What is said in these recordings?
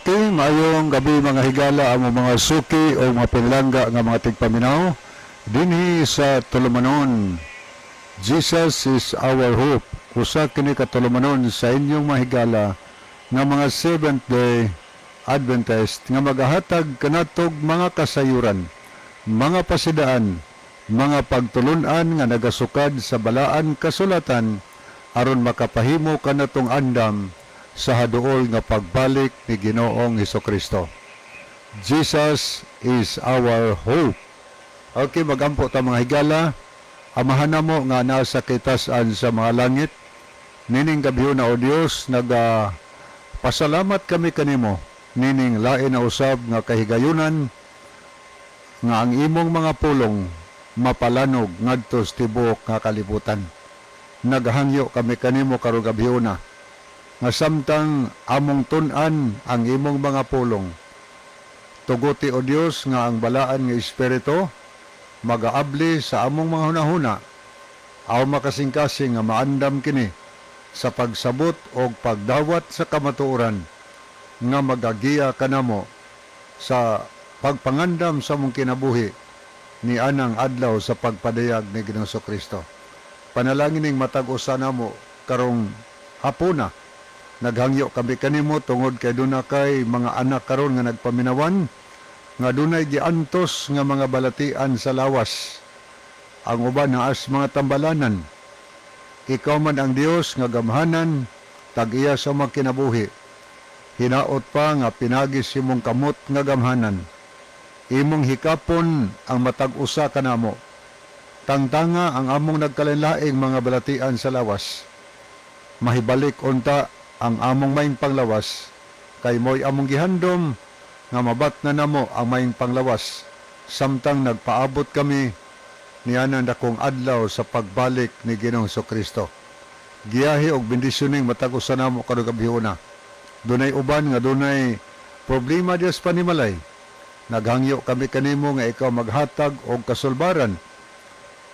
Okay, maayong gabi, mga higala, ang mga suki o mga pinalangga nga mga tigpaminaw dinhi sa tulumanon Jesus is Our Hope. Usa kini ka tulumanon sa inyong mga higala nga mga Seventh Day Adventist nga magahatag kanatog mga kasayuran, mga pasidaan, mga pagtulunan nga nagasukad sa Balaan Kasulatan aron makapahimo kanatong andam sa haduol nga pagbalik ni Ginoong Kristo. Jesus is our hope. Okay, magampo ta, mga higala. Amahan namo nga nasa kitasan sa mga langit, nining gabi na, o Dios, naga pasalamat kami kanimo nining lain na usab nga kahigayunan nga ang imong mga pulong mapalanog ngadto sa tibuok nga kalibutan. Nagahangyo kami kanimo karong gabhiona nga samtang among tun-an ang imong mga pulong, tuguti, o Dios, nga ang Balaan nga Espiritu magaabli sa among mga hunahuna aw makasingkasing nga maandam kini sa pagsabot o pagdawat sa kamatuoran nga magagiya kanamo sa pagpangandam sa among kinabuhi ni anang adlaw sa pagpadayag ni Ginoong Kristo. Panalangin ning matag usa namo karong hapuna. Naghangyo kami kanimo tungod kay duna kay mga anak karon nga nagpaminawan nga dunay giantos nga mga balatian sa lawas. Ang uban naas mga tambalanan. Ikaw man ang Dios nga gamhanan, tag-iya sa mga kinabuhi. Hinaot pa nga pinagi sa imong kamot nga gamhanan, imong hikapon ang matag usa kanamo. Tangtanga ang among nagkalainlaing mga balatian sa lawas. Mahibalik unta ang among maayong panglawas kay mo'y among gihandom nga mabatna namo ang maayong panglawas samtang nagpaabot kami nianang dakong adlaw sa pagbalik ni Ginoong Kristo. Giyahi og bendisyoning matag usa namo karong gabhiona. Dunay uban nga dunay problema diya sa panimalay. Naghangyo kami kanimo nga ikaw maghatag og kasulbaran.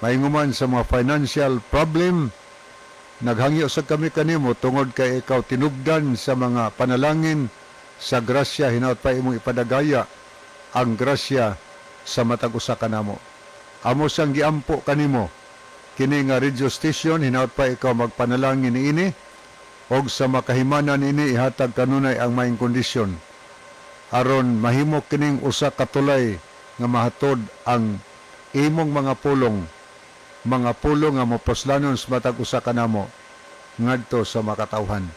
Mainguman sa mga financial problem, naghangyo sa kami kanimo tungod kay ikaw tinubdan sa mga panalangin sa grasya, hinaot pa imong ipadagaya ang grasya sa matag usa kanamo. Amo sang giampo kanimo kini nga radio station, hinaot pa ikaw magpanalangin niini og sa makahimanan ini ihatag kanunay ang maayong kondisyon aron mahimo kining usa ka tulay nga mahatod ang imong mga pulong, mga pulong nga mopuslanon sa matag usa kanamo ngadto sa makatawhan.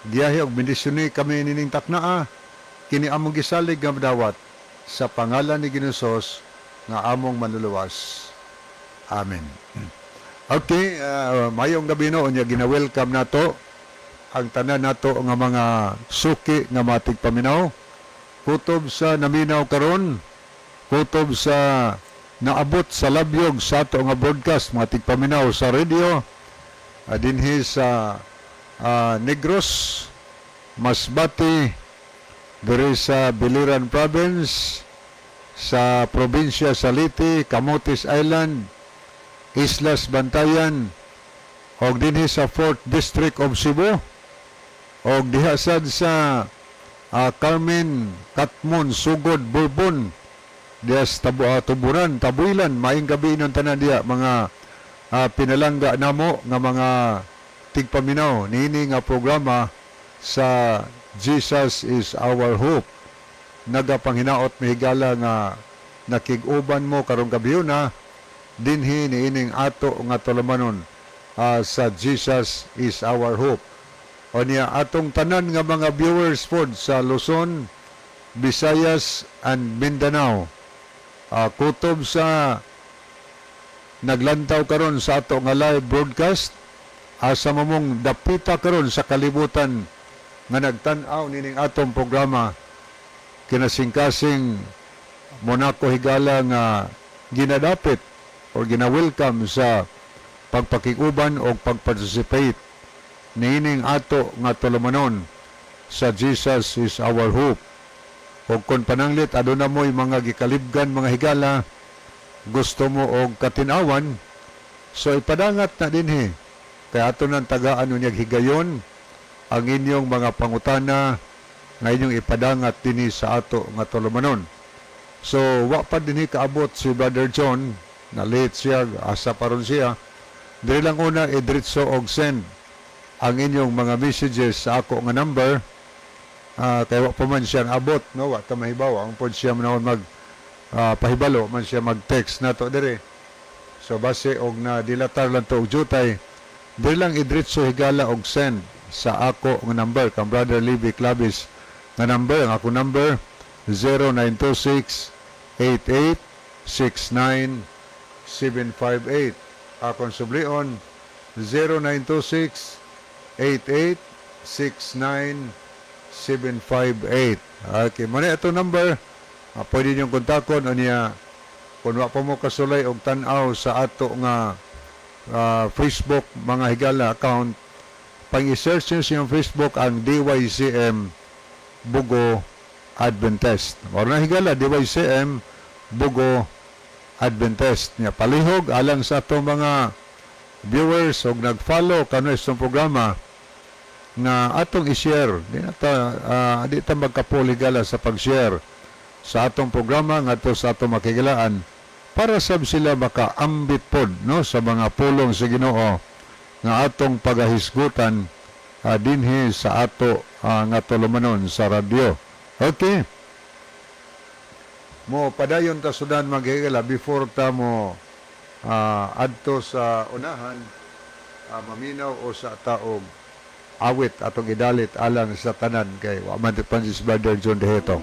Giyahi og bendisyoni kami nining taknaa. Kini among gisalig nga dawat sa pangalan ni Ginoong Hesus nga among Manluluwas. Amen. Okay, mayong gabi no, unya gina-welcome nato ang tanan nato nga mga suki nga mga tigpaminaw. Kutob sa naminaw karon, kutob sa naabot sa labyog sa ato nga broadcast, mga tigpaminaw sa radio, dinhi sa Negros, Masbate, diri sa Biliran Province, sa probinsya sa Leyte, Camotes Island, Islas Bantayan, og dinhi sa 4th District of Cebu, og diha sad sa Carmen, Katmon, Sugod, Bourbon, diha sa Tuburan, Tabuilan, maayong gabi inyong tanan diha, mga pinalangga namo nga mga tigpaminaw niini nga programa sa Jesus is Our Hope. Nagapanghinaot mi, higala, nga nakig-uban mo karong gabi na dinhi niining ato nga tulumanon sa Jesus is Our Hope. O niya atong tanan nga mga viewers pod sa Luzon, Visayas and Mindanao. Kutob sa naglantaw karon sa ato nga live broadcast, asa mamong dapita karon sa kalibutan nga nagtan-aw nining atong programa, kinasingkasing Monaco, higala, nga ginadapit or gina-welcome sa pagpakikuban o pagparticipate niining ato nga tulumanon sa Jesus is Our Hope. O kung pananglit aduna mo'y mga gikalibgan, mga higala, gusto mo og katinawan, so ipadangat na dinhi kay ato nang tagaan unyag higayon ang inyong mga pangutana. Nga inyong ipadangat dinhi sa ato nga tulumanon. So wa pa dinhi kaabot si Brother John, na late siya, asa pa ron siya. Diri lang una idritso og send ang inyong mga messages sa ako nga number, kay wa pa man siya abot, no? Wa ta mahibaw ang pod siya man mag pahibalo man siya, mag-text nato dire. So base og na dilatar lang to og jutay, diri lang idritso, higala, og send sa ako nga number, kang Brother Libby Clavis nga number. Ang ako number, 0926 88 69 758. Akong sublion, 0926 88 69 758. Okay, mao na ato number. Pwede niyong kontakon unya kung wa pa mo kasulay og tan-aw sa ato nga Facebook, mga higala, account. Pang i-search niyo sa inyong Facebook ang DYCM Bugo Adventist. Mao na, higala, DYCM Bugo Adventist. Nya palihog, alang sa atong mga viewers og nag-follow kano itong programa nga atong i-share, di ta magkapoy, higala, sa pag-share sa atong programa ngadto sa atong makigilaan para sab sila makaambit pod, no, sa mga pulong sa Ginoo nga atong pagahisgutan dinhi sa ato nga tulumanon sa radyo. Okay. Mo padayon ta sudan, maghigala, before ta mo adto sa unahan, maminaw o sa taog awit atong idalit alang sa tanan kay wa man pa si Brother John Deheto.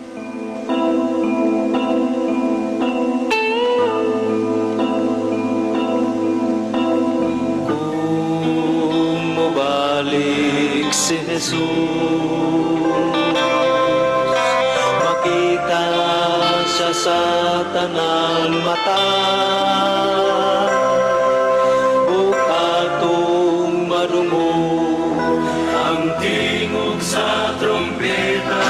Kung mobalik si Jesus, makita siya sa tanang mata ug atong madungog ang tingog sa trumpeta.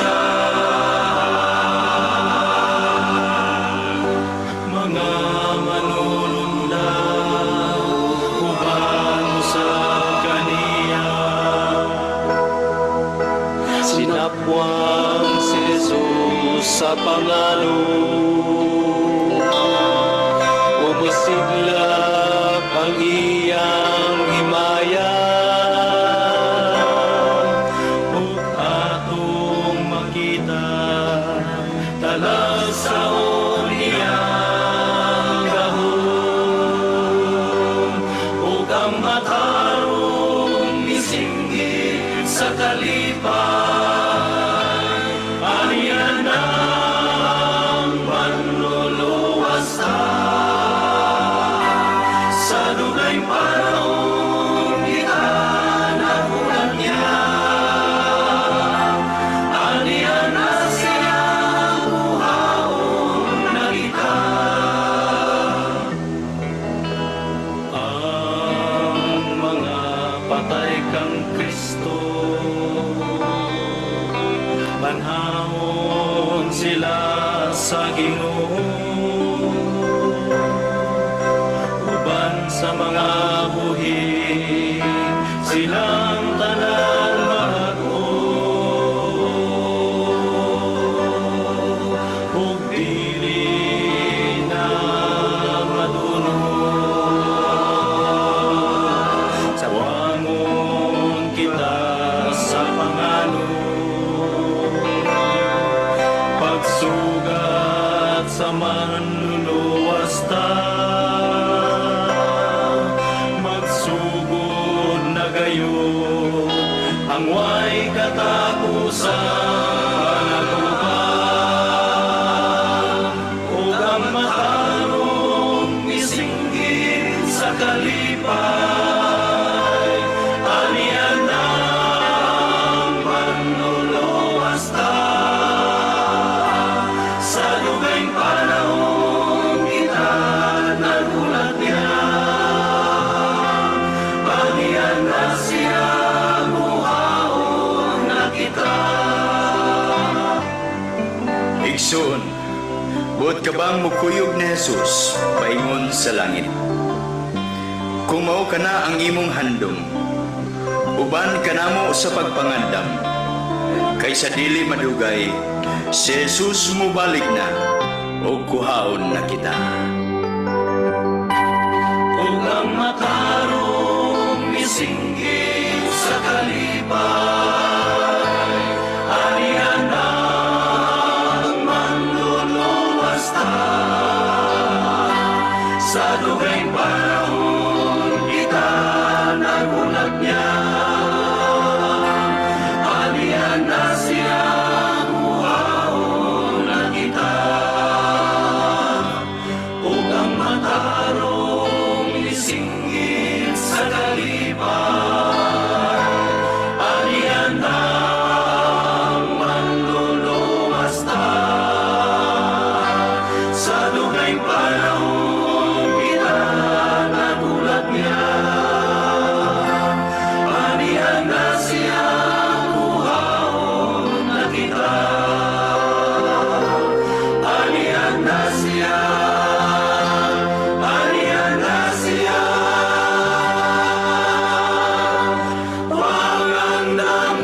Mga manulundan, uban usab kaniya. Sinapwang si Jesus sa pangalo ug mosiglap ang iyang himaya ug atong makita talagsaon iyang gahom ug ang matarong misinggit sa kalipay. Aniya na ang manluluwas ta sa dugay panahon gitanahuan niya. Aniya na siya, buhaon na kita. Ang mga patay kang Kristo, banhawon sila sa Ginoo uban sa mga buhi, silang tanan bag-o ug dili na madunot. Sawangon kita sa pangalo pagsugat sa manluluwas ta. Magsugod na gayon ang way katapusang panag-uban ug ang matarong misinggit sa kalipay. Aniya na ang manluluwas ta sa dugay panahon gitanagulat niya. Aniya na siya, buhaon na kita. Igsoon, buot ka bang mukuyog ni Jesus paingon sa langit? Kung mao kana ang imong handom, uban kanamo sa pagpangandam. Kay Kay sa dili madugay, si Jesus mubalik na ug kuhaon na kita. Ug ang matarong misinggit sa kalipay, anian ang manluluwas ta. Sa dugay panahon kita nagulat niya, anian na siya, kuhaon na kita. Ug ang matarong misinggit sa kalipay, anian ang manluluwas ta. Sa dugay panahon kita nagulat niya, anian na siya, kuhaon na kita. Anian na siya, anian na siya, pangandam.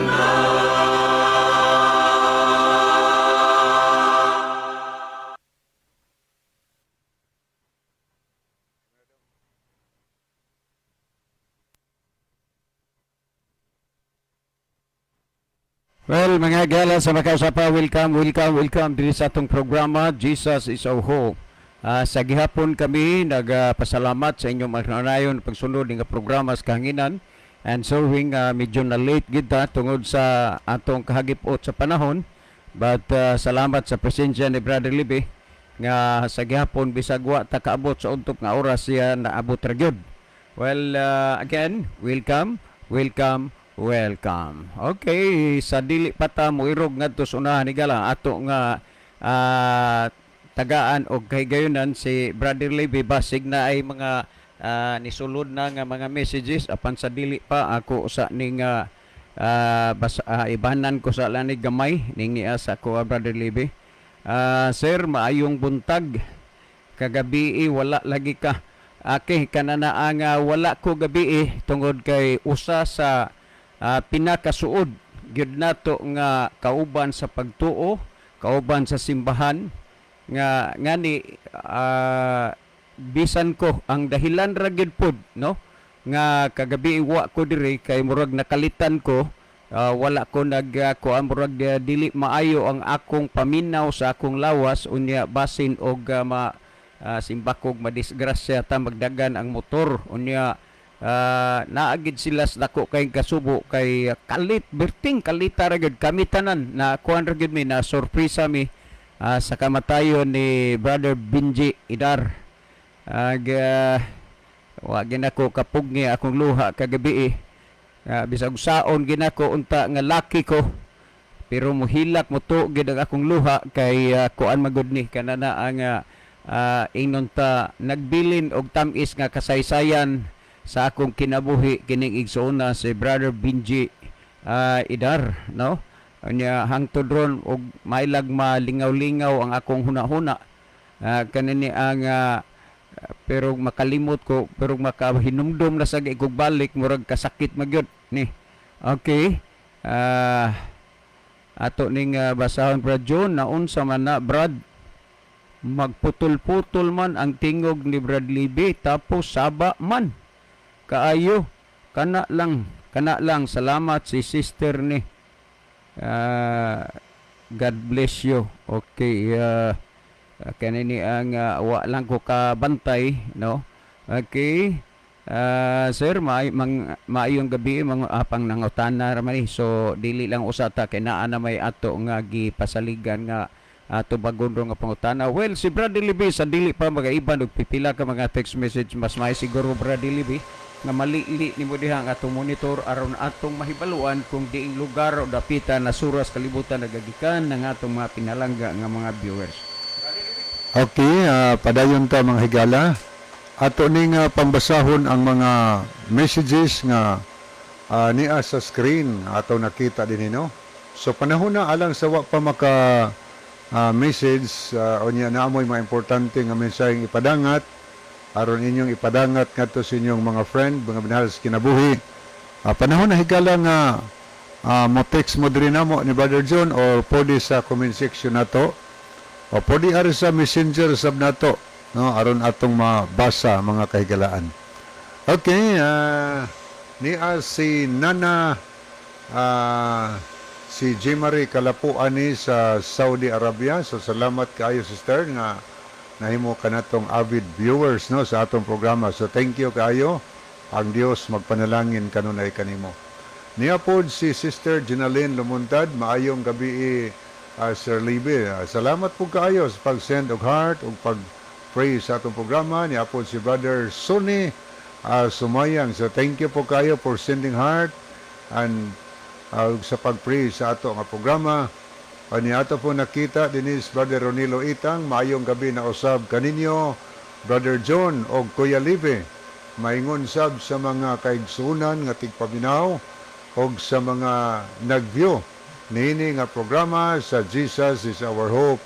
Well, mga gala sa makausapa, welcome, welcome, welcome diri sa atong programa, Jesus is Our Hope. Sa gihapon kami nagpasalamat sa inyong mga pagsunod nga programa sa kahanginan and sorry nga medyo na late kita tungod sa atong kahagipot sa panahon, but salamat sa presensya ni Brother Libby nga sa gihapon bisag wa ta kaabot sa untop nga oras, siya naabot ra gyud. Well, again, welcome, welcome, welcome. Okay, sa dili pa ta moirog ngadto sa unahan, higala, ato nga tagaan og kahigayunan si Brother Levi basig na ay mga nisulod na nga mga messages. Apan sa dili pa, ako sa ning ibanan ko sa lanig gamay ning niya sa ko, Brother Levi. Sir, maayong buntag. Kagabi wala lagi ka. Okay, kanana nga wala ko gabi tungod kay usa sa pinakasuod gyud nato nga kauban sa pagtuo, kauban sa simbahan nga ngani bisan ko ang dahilan ra gyud pod, no, nga kagabi wa ko diri kay murag nakalitan ko, wala ko nag kuan, murag dili maayo ang akong paminaw sa akong lawas. Unya basin og ma simbakog madisgrasya ta, magdagan ang motor. Unya naagid sila sa dako kay kasubo kay kalit berting kalita ra gyud kami tanan na kuan ra gyud mi, na sorpresa mi sa kamatayon ni Brother Benji Idar. Ag wa ginako kapugni akong luha kagabi eh. Bisag saon ginako unta nga laki ko, pero muhilak mo to gid ang akong luha kay kuan magud ni kanana ang ingnon ta nagbilin og tam-is nga kasaysayan sa akong kinabuhi kining igsoona si Brother Benji Idar, no. Unya hangtod ron og mailag malingaw-lingaw ang akong huna-huna kanini ang pero makalimot ko, pero makahinumdum na sa kog balik, murag kasakit magyud ni. Okay, ato ning basahon. Brad John, naunsa man na, Brad? Magputol-putol man ang tingog ni Brad Libby, tapos saba man kaayo. Kana lang, kana lang. Salamat si sister ni. God bless you. Okay, kanini ang wa lang ko kabantay, no. Okay. Sir, maayong gabi mga apang nangutana ra man eh. So dili lang usa ta kay naa na may ato nga gipasaligan nga ato bagon ro nga pangutana. Well, si Brother Libby, sa dili pa magaiban og pipila ka mga text message, mas may siguro, Brother Libby, nga malili nimo diha ang atong monitor aron atong mahibaluan kung diing lugar o dapita na suras kalibutan nagagikan ng atong mga pinalangga nga mga viewers. Okay, padayon ta, mga higala. Ato ning pambasahon ang mga messages nga niya sa screen ato nakita din, no. So panahon na alang sa wa pa maka message unya naamoy mga importante nga mensaheng ipadangat aron inyong ipadangat ngadto sa inyong mga friend, mga minahal sa kinabuhi. Panahon na, higala, nga Mo text mo diri namo ni Brother John or pwede sa comment section nato o pwede ari sa messenger sab nato, no, aron atong mabasa, mga kahigalaan. Okay, niya si Nana, si Jimary Kalapuan ni sa Saudi Arabia. So salamat kaayo, sister, nga nahimo ka natong avid viewers, no, sa atong programa. So thank you kaayo. Ang Dios magpanalangin kanunay kanimo. Niya pod si Sister Ginaline Lumuntad, maayong gabi, Sir Libe. Salamat po kaayo sa pag-send og heart ug pag-pray sa atong programa. Niya pod si Brother Sonny Sumayang. So thank you po kayo for sending heart and sa pag-pray sa ato nga programa. Ani ato po nakita dinis Brother Ronilo Itang, maayong gabi na usab kaninyo, Brother John og Kuya Libe. Maingon sab sa mga kaigsunan nga tigpaminaw og sa mga nag-view niini nga programa sa Jesus is Our Hope.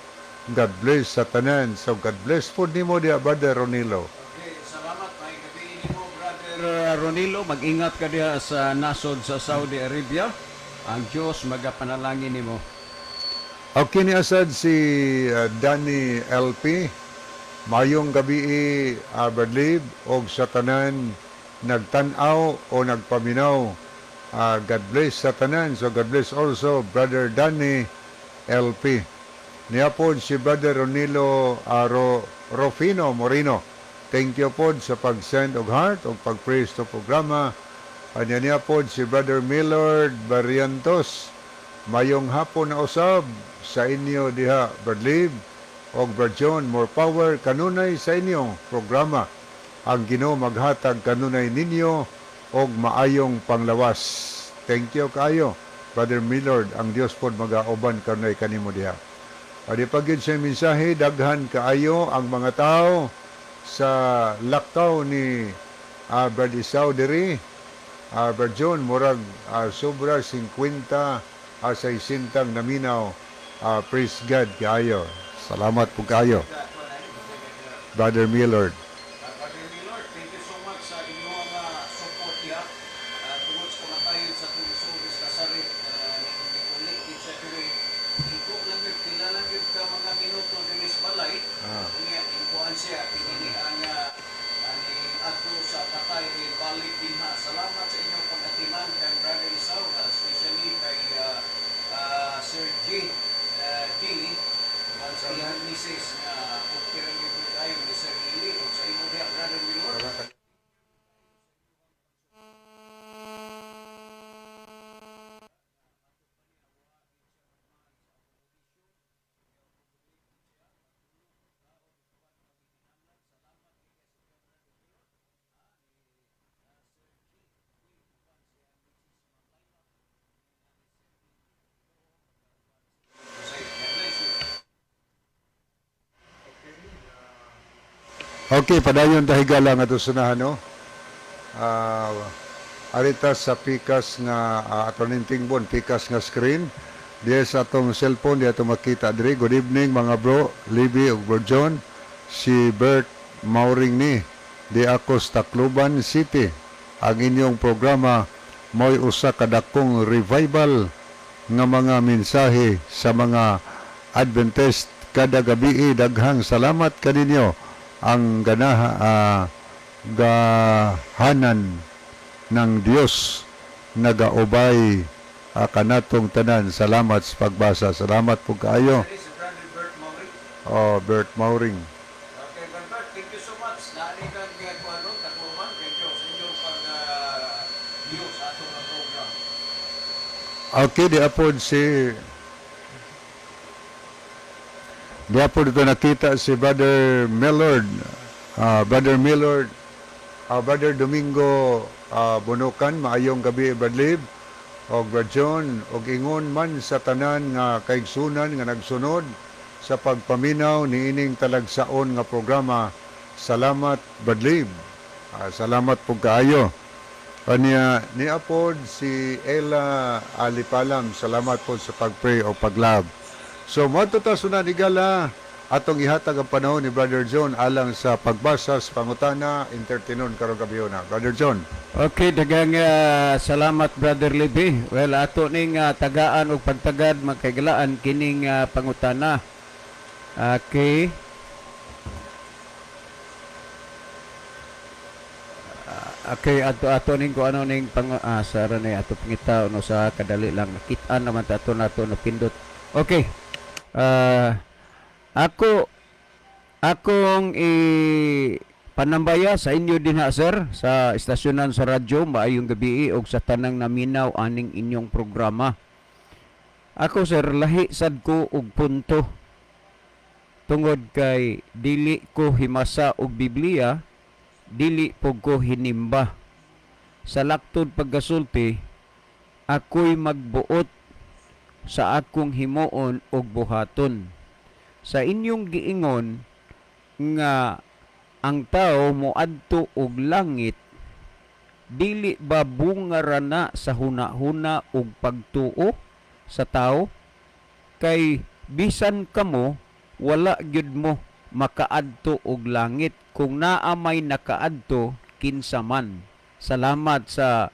God bless sa tanan. So God bless po nimo diya, Brother Ronilo. Okay, salamat. May gabi nimo, Brother Ronilo. Mag-ingat ka diha sa nasod sa Saudi Arabia. Ang Diyos magapanalangin nimo. Okay, ni asad si Danny LP. Mayong gabi, Brad og sa tanan nagtan-aw o nagpaminaw. God bless sa tanan. So God bless also Brother Danny LP. Niya pod si Brother Ronilo Rofino Moreno. Thank you pod sa pag-send og heart og pag-praise to programa. Anya niya pod si Brother Millard Barrientos. Mayong hapon na usab sa inyo diha, Brad Lib og Brad John. More power kanunay sa inyong programa. Ang Ginoo maghatag kanunay ninyo og maayong panglawas. Thank you kaayo, Brother Millard. Ang Dios pod magauban kanunay kanimo diha. Adi pa gyud sa mensahe, daghan kaayo ang mga tao sa lakaw ni Brad Isaw diri. Brad John, murag sobra 50 a 60 naminaw. Praise God kaayo. Salamat po kaayo, Brother Millard. Brother Millard, thank you so much sa inyong support diha. Tungod sa kamatayon sa atong service kasari, ni sa diri. Iko lang yun, pila lang yun ka mga minuto diri sa balay. Unya, ikuan siya, pinili ang ani adto sa patay eh, balik dinha. Salamat sa inyong pag-atiman kay Brother Isaw, especially kay Sir G. D. Sa iyang misis nga okay ra gyud kayo ni Sir Lily o sa imo diha, Brother Millard. God bless you. Okay, padayon ta, higala, nga sunahan, no. Arita sa pikas nga ato ning tingbon, pikas nga screen. Diya sa atong cellphone, diya ato makita diri. Good evening mga bro, Libby ug Bro John. Si Bert Mauring ni di ako sa Tacloban City. Ang inyong programa mo'y usa ka dakong revival nga mga mensahe sa mga Adventist kada gabi. Daghang salamat kaninyo, ang ganaha gahanan ng Dios nagaubay kanatong tanan. Salamat sa pagbasa. Salamat po kaayo. This is Brother Bert Mauring. Oh, Bert Mauring. Okay, Brother Bert, thank you so much. Naani kang kuan ron, Tacloban. Thank you sa inyong pag view sa atong nga program. Okay, di apod ito nakita si Brother Millard, Brother Millard, Brother Domingo Bunukan, maayong gabi, Brad Lib, og Brad John, og ingon man sa tanan nga kaigsunan nga nagsunod sa pagpaminaw niining talagsaon nga programa. Salamat, Brad Lib. Salamat po kaayo. Anya ni apod si Ella Alipalam, salamat po sa pag-pray o pag-love. So mo ta sunan, higala. Atong ihatag ang panahon ni Brother John alang sa pagbasa sa pangutana entertainon karong gabi na. Brother John. Okay, daghang salamat, Brother Libby. Well, ato ning tagaan og pagtagad, mga kahigalaan, kining pangutana. Okay. Okay, ato ato ning ko ano ning pang sara ni ato pangita no sa kadali lang nakit-an naman ta ato nato napindot. Okay. Ako akong i panambaya sa inyo dinha, sir, sa istasyonan sa radyo, maayong gabi og sa tanang naminaw aning inyong programa. Ako, sir, lahi sad ko og punto tungod kay dili ko himasa og Biblia, dili pug ko hinimba. Sa laktod pagkasulti, ako'y magbuot sa akong himuon og buhaton. Sa inyong giingon nga ang tao moadto og langit, dili ba bunga ra na sa huna-huna ug pagtuo sa tao? Kay bisan kamo, wala gyud mo makaadto og langit. Kung naa may nakaadto, kinsa man? Salamat sa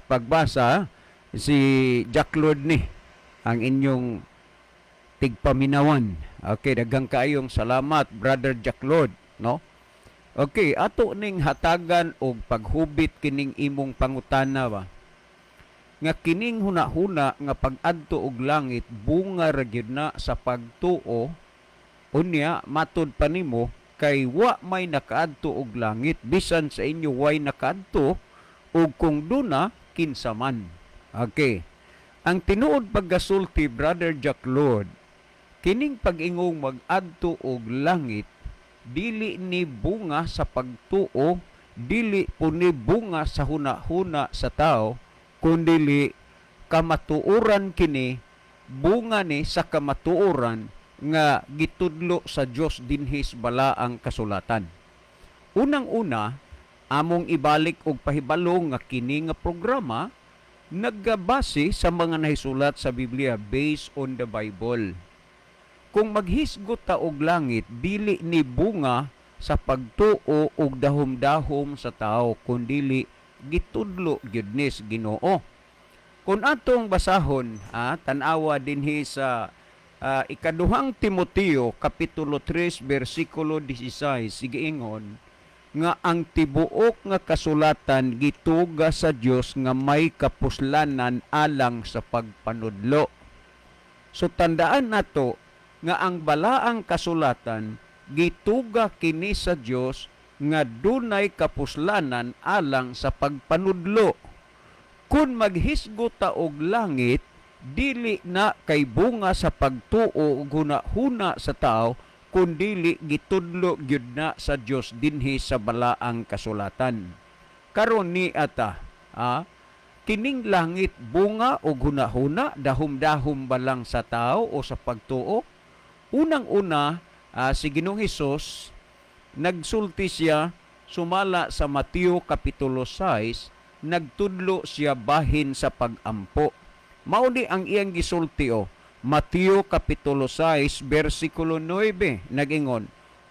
pagbasa. Si Jack Lord ni ang inyong tigpaminawan. Okay, daghang kaayong salamat, Brother Jack Lord, no? Okay, ato ning hatagan og paghubit kining imong pangutana ba? Nga kining huna-huna nga pag-adto og langit bunga ra gyud na sa pagtuo, unya matud pa nimo kay wa may nakaadto og langit, bisan sa inyo way nakaadto, ug kung duna, kinsa man? Okay. Ang tinuod paggasulti, Brother Jack Lord, kining pag-ingong mag-adto og langit dili ni bunga sa pagtuo, dili po ni bunga sa huna-huna sa tao, kundili kamatuoran kini, bunga ni sa kamatuoran nga gitudlo sa Dios dinhi sa balaang kasulatan. Unang-una, among ibalik og pahibalo nga kini nga programa nagabase sa mga nahisulat sa Biblia, based on the Bible. Kung maghisgot ta og langit, dili ni bunga sa pagtuo og dahom-dahom sa tao, kundili gitudlo gyud ni sa Ginoo. Kung atong basahon, tan-awa dinhi sa Ikaduhang Timoteo kapitulo 3 bersikulo 16, sige, ingon nga ang tibuok nga kasulatan gituga sa Dios nga may kapuslanan alang sa pagpanudlo. So tandaan nato nga ang balaang kasulatan gituga kini sa Dios nga dunay kapuslanan alang sa pagpanudlo. Kung maghisgot ta og langit, dili na kay bunga sa pagtuo ug huna-huna sa tao, kundili gitudlo gyud na sa Dios dinhi sa balaang kasulatan. Karon ni ata, kining langit bunga og huna-huna, dahom-dahom ba lang sa tao o sa pagtuo? Unang-una, si Ginoong Hesus nagsulti siya sumala sa Mateo kapitulo 6, nagtudlo siya bahin sa pagampo. Mao ni ang iyang gisulti o Mateo kapitulo 6 bersikulo 9, nagingon,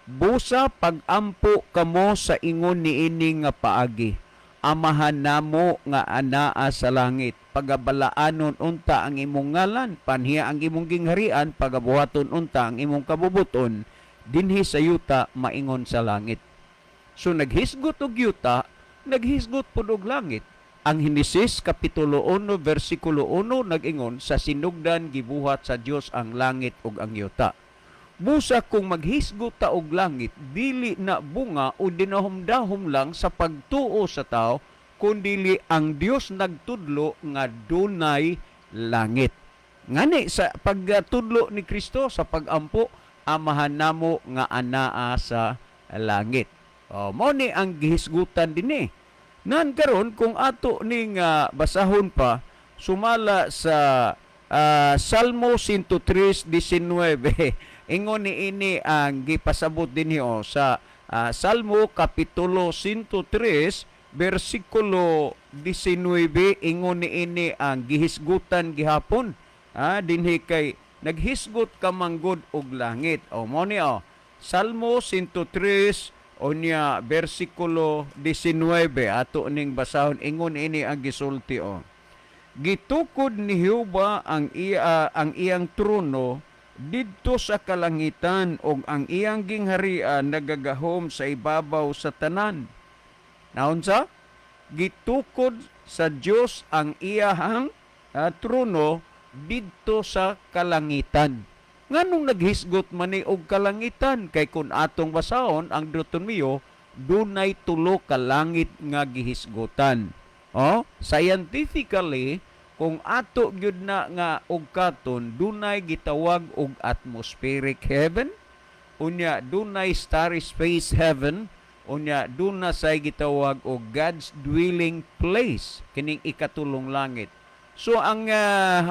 "Busa pagampo kamo sa ingon niini nga paagi: Amahan namo nga anaa sa langit, pagabalaanon unta ang imong ngalan, panhia ang imong gingharian, pagabuhaton unta ang imong kabubuton dinhi sa yuta maingon sa langit." So naghisgot og yuta, naghisgot pud og langit. Ang Henesis kapitulo 1 versikulo 1 nag-ingon, "Sa sinugdan gibuhat sa Dios ang langit ug ang yuta." Busa kung maghisgot ta og langit, dili na bunga o dinahom-dahom lang sa pagtuo sa tao, kundili ang Dios nagtudlo nga dunay langit. Ngani sa pagtudlo ni Kristo sa pagampo, "Amahan namo nga anaa sa langit." O, mao ni ang gihisgutan dinhi. Nan karon kung ato ning basahon pa sumala sa Salmo 103:19, ingon ni ini ang gipasabot dinhi o sa Salmo kapitulo 103 bersikulo 19, ingon ni ini ang gihisgutan gihapon dinhi kay Naghisgot ka manggod og langit. O mo ni o. Salmo 103 unya bersikulo 19 ato ning basahon, ingon ini ang gisulti o. Gitukod ni Jehova ang iyang trono didto sa kalangitan ug ang iyang gingharian nagagahom sa ibabaw sa tanan. Naunsa? Gitukod sa Dios ang iyahang trono didto sa kalangitan. Nganong naghisgot man ni og kalangitan? Kay kun atong basahon ang Deuteronomio, dunay tulo ka langit nga gihisgutan. Oh, scientifically, kung ato gyud na nga og katon, dunay gitawag og atmospheric heaven, unya dunay starry space heaven, unya duna say gitawag og God's dwelling place, kining ikatulong langit. So ang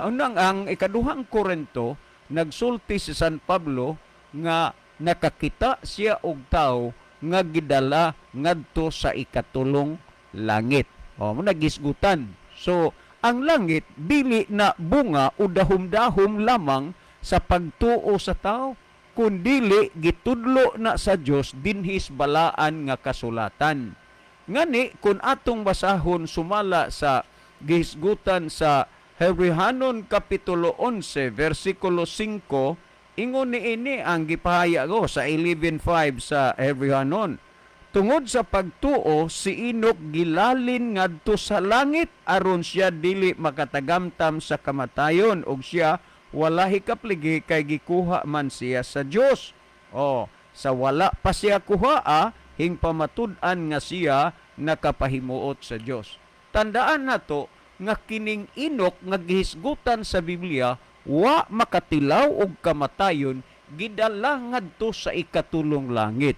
unang ang ikaduhang Korinto, nagsulti si San Pablo nga nakakita siya og tawo nga gidala ngadto sa ikatulong langit. O mo nagisgutan. So ang langit dili na bunga o dahom-dahom lamang sa pagtuo sa tao, kundili gitudlo na sa Dios dinhis balaan nga kasulatan. Ngani kung atong basahon sumala sa gihisgutan sa Hebrehanon kapitulo 11 versikulo 5, ingon niini ang gipahayag ko sa 11:5 sa Hebrehanon. Tungod sa pagtuo, si Enoch gilalin ngadto sa langit aron siya dili makatagamtam sa kamatayon ug siya wala hikapligi kay gikuha man siya sa Dios. Oh, sa wala pa siya kuhaa, hing pamatud-an nga siya nakapahimuot sa Dios. Tandaan nato nga kining Enoch nga gihisgutan sa Biblia wa makatilaw og kamatayon, gidala ngadto sa ikatulong langit.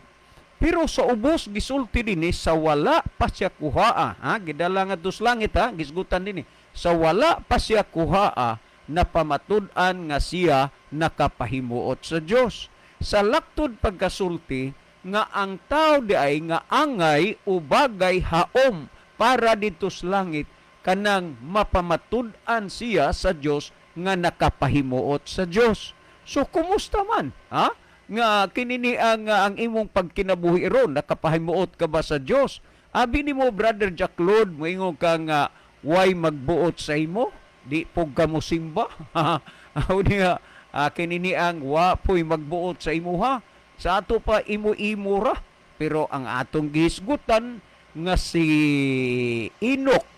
Pero sa ubos gisulti dinhi sa wala pa siya kuhaa, ha, gidala ngadto sa langit ha, gisgutan dinhi. Sa wala pa siya kuhaa, napamatud-an nga siya nakapahimuot sa Dios. Sa laktod pagkasulti nga ang tao di ay nga angay o bagay haom para dito sa langit kanang mapamatud-an siya sa Dios nga nakapahimuot sa Dios. So kumusta man, ha? Nga kinini ang imong pagkinabuhi ron, nakapahimuot ka ba sa Dios? Abi nimo, Brother Jack Lord, moingon ka nga way magbuot sa imo, di pug ka mo simba. Aw niya, kinini ang wa po'y magbuot sa imuha. Sa ato pa imo-imo ra. Pero ang atong gihisgutan nga si Enoch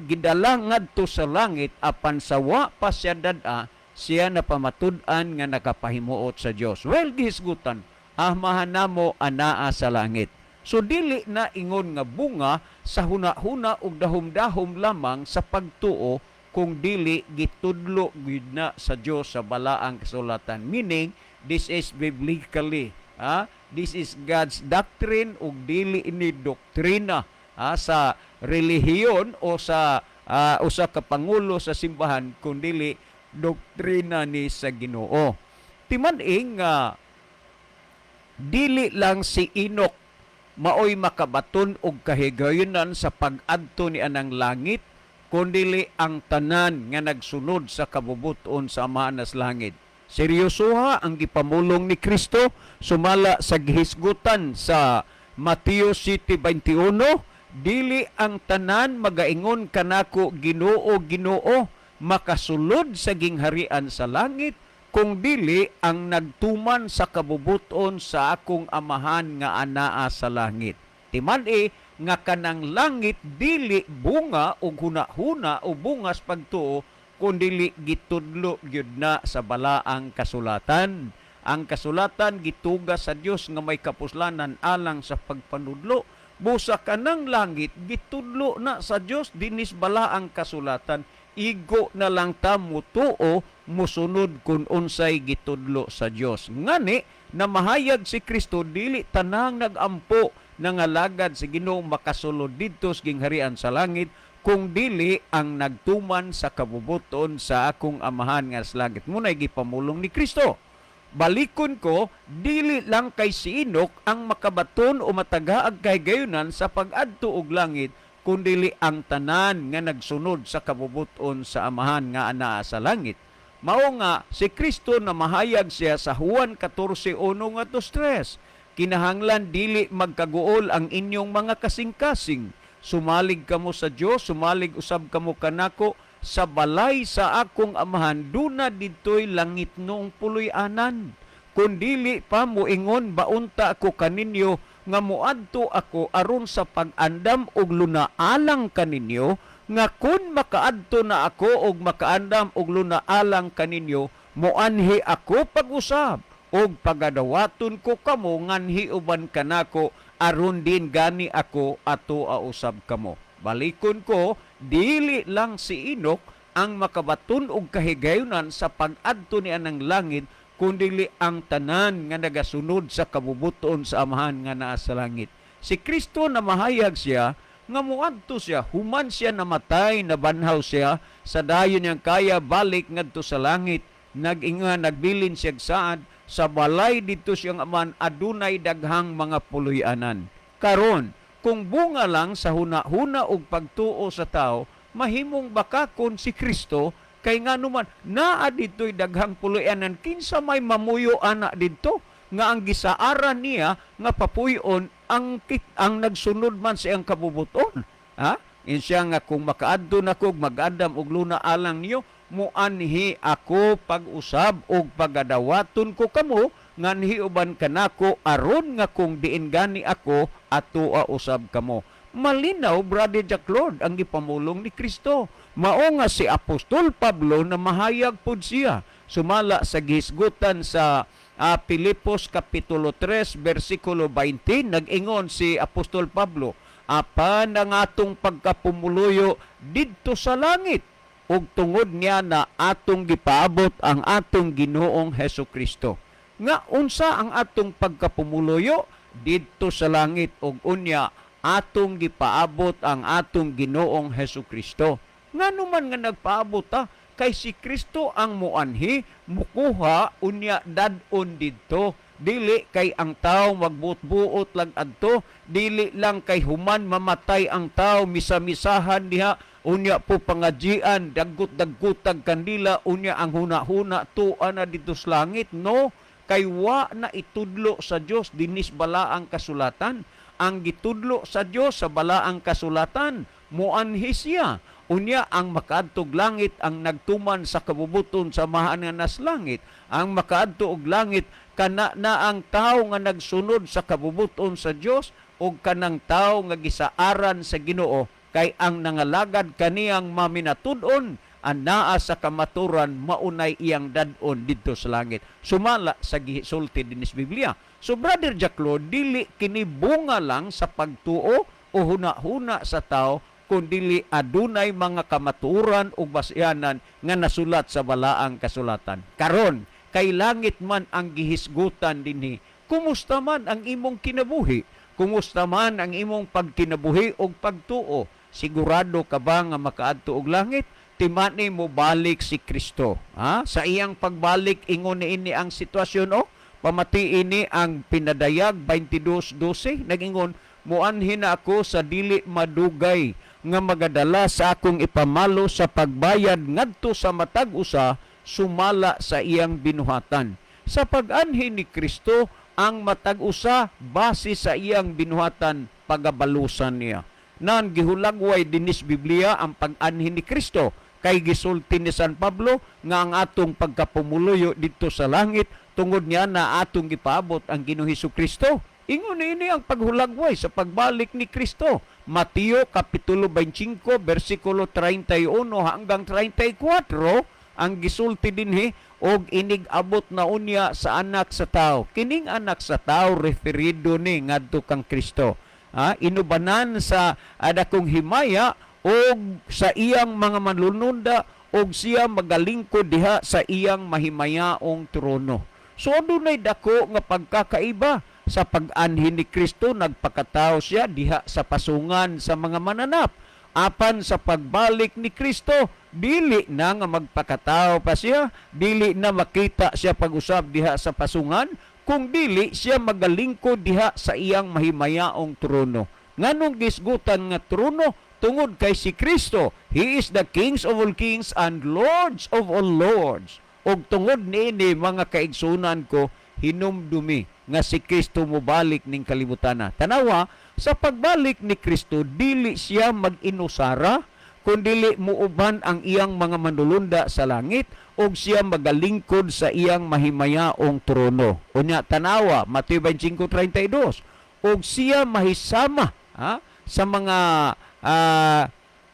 gidala ngadto sa langit apan sa wa pa siya dad-a, siya napamatud-an nga nakapahimuot sa Dios. Well, gihisgutan, amahan namo anaa sa langit. So dili na ingon nga bunga sa huna-huna ug dahom-dahom lamang sa pagtuo, kung dili gitudlo gyud na sa Dios sa balaang kasulatan. Meaning, this is biblically, this is God's doctrine ug dili ini doktrina sa relihiyon o sa usa ka pangulo sa simbahan, kundili doktrina ni sa Ginoo. Timan-ing nga dili lang si Enoch maoy makabaton og kahigayunan sa pag-adto ni anang langit, kundili ang tanan nga nagsunod sa kabubuton sa Amahan sa langit. Seryosoha ang gipamulong ni Kristo sumala sa gihisgutan sa Mateo 7:21, "Dili ang tanan magaingon kanako, 'Ginoo, Ginoo,' makasulod sa gingharian sa langit, kung dili ang nagtuman sa kabubuton sa akong Amahan nga anaa sa langit." Timan-i nga kanang langit dili bunga og huna-huna o bungas pagtuo, kundili gitudlo gyud na sa balaang kasulatan. Ang kasulatan gituga sa Dios nga may kapuslanan alang sa pagpanudlo. Busa kanang langit gitudlo na sa Dios dinis balaang kasulatan. Igo na lang ta mutuo, musunod kung unsay gitudlo sa Dios. Ngani na mahayag si Kristo, dili tanang nagampo nangalagad sa Ginoo makasulod didto sa gingharian sa langit, kung dili ang nagtuman sa kabubuton sa akong Amahan nga sa langit. Muna'y gipamulong ni Kristo. Balikon ko, dili lang kay si Enoch ang makabaton o matagaag kahigayunan sa pag-adto og langit, kundili ang tanan nga nagsunod sa kabubuton sa Amahan nga anaa sa langit. Mao nga si Kristo na mahayag siya sa Juan 14:1 ngadto 3. Kinahanglan dili magkaguol ang inyong mga kasing-kasing. Sumalig kamo sa Dios, sumalig usab kamo kanako. Sa balay sa akong Amahan duna didtoy langit noong puloy-anan. Kung dili pa, moingon baunta ako kaninyo nga moadto ako aron sa pag-andam og luna alang kaninyo, nga kun makaadto na ako og makaandam og luna alang kaninyo, moanhi ako pag-usab og pagadawaton ko kamo nganhi uban kanako, aron din gani ako ato usab kamo. Balikon ko, dili lang si Enoch ang makabaton og kahigayunan sa pag-adto ni anang langit, kundili ang tanan nga nagasunod sa kabubuton sa Amahan nga naa sa langit. Si Kristo na mahayag siya nga muadto siya human siya namatay, nabanhaw siya sa dayon niyang kaya balik ngadto sa langit. Nag-inga, nagbilin siya saad sa balay didto siyang Aman adunay daghang mga puloy-anan. Karon, kung bunga lang sa huna-huna ug pagtuo sa tao, mahimong bakakon si Kristo, kay ngano man naa didto'y daghang puloy-anan, kinsa may mamuyo ana didto nga ang gisaaran niya nga papuy-on ang nagsunod man sa iyang kabubuton? Ha, insiya nga kung makaadto na ko, mag-andam og luna alang niyo, muanhi ako pag-usab og pagadawaton ko kamo nganhi uban kanako, aron nga kung diin gani ako atoa usab kamo. Malinaw, Brother Jack Lord, ang gipamulong ni Kristo. Mao nga si Apostol Pablo na mahayag pud siya sumala sa gihisgutan sa Pilipos kapitulo 3 bersikulo 20. Nag-ingon si Apostol Pablo, apan ang atong pagkapumuluyo didto sa langit ug tungod niya na atong gipaabot ang atong Ginoong Hesus Kristo. Nga unsa ang atong pagkapumuluyo? Didto sa langit ug unya atong gipaabot ang atong Ginoong Hesus Kristo. Ngano man nga nagpaabot ta? Kay si Kristo ang muanhi, mukuha, unya dad-on didto. Dili kay ang tao magbuot-buot lang adto, dili lang kay human mamatay ang tao misa-misahan diha, unya po pangajian, daggot-daggotag kandila, unya ang huna-huna tua na didto sa langit. No, kay wa na itudlo sa Dios dinis balaang kasulatan. Ang gitudlo sa Dios sa balaang kasulatan, muanhi siya. Unya ang makaadtog langit ang nagtuman sa kabubuton sa Amahan nga nas langit. Ang makaadto og langit kana na ang tao nga nagsunod sa kabubuton sa Dios ug kanang tao nga gisaaran sa Ginoo, kay ang nangalagad kaniyang maminatud-on anaa sa kamaturan maunay iyang dad-on didto sa langit sumala sa gisulti dinis Biblia. So Brother Jack Lord, dili kini bunga lang sa pagtuo o huna-huna sa tao, kundili adunay mga kamatuoran ug basyanan nga nasulat sa balaang kasulatan. Karon, kay langit man ang gihisgutan dinhi, kumusta man ang imong kinabuhi? Kumusta man ang imong pagkinabuhi ug pagtuo? Sigurado ka ba nga makaadto og langit? Timani mo balik si Kristo. Ha? Sa iyang pagbalik, ingon ni ini ang sitwasyon o pamatiin ni ang Pinadayag 22:12. Nagingon, "Muanhi na ako sa dili madugay nga magadala sa akong ipamalo sa pagbayad ngadto sa matag usa sumala sa iyang binuhatan." Sa pag-anhi ni Kristo, ang matag usa base sa iyang binuhatan pagabalusan niya. Nan gihulagway dinis Biblia ang pag-anhi ni Kristo, kay gisulti ni San Pablo nga ang atong pagkapumuluyo didto sa langit tungod niya na atong gipaabot ang Ginoong Hesus Kristo. Ingon ini ang paghulagway sa pagbalik ni Kristo. Mateo kapitulo 25 bersikulo 31 hanggang 34 ang gisulti dinhi, og inig abot na unya sa Anak sa Tao. Kining Anak sa Tao referido ni ngadto kang Kristo. Ha? Inubanan sa adakong himaya og sa iyang mga manlununda og siya magalingkod diha sa iyang mahimayaong trono. So adunay dako nga pagkakaiba sa pag-anhi ni Kristo, nagpakatao siya diha sa pasungan sa mga mananap. Apan sa pagbalik ni Kristo, dili na nga magpakatao pa siya, dili na makita siya pag-usab diha sa pasungan, kung dili siya magalingkod diha sa iyang mahimayaong trono. Nganong gisgutan nga trono? Tungod kay si Kristo, He is the Kings of all kings and Lords of all lords. Og tungod niini, mga kaigsunan ko, hinumdumi nga si Kristo mobalik ning kalibutana. Tanawa, sa pagbalik ni Kristo, dili siya mag-inusara, kun dili muuban ang iyang mga manulunda sa langit ug siya magalingkod sa iyang mahimayaong trono. Unya tanawa, Mateo 25:32, ug siya mahisama, ha, sa mga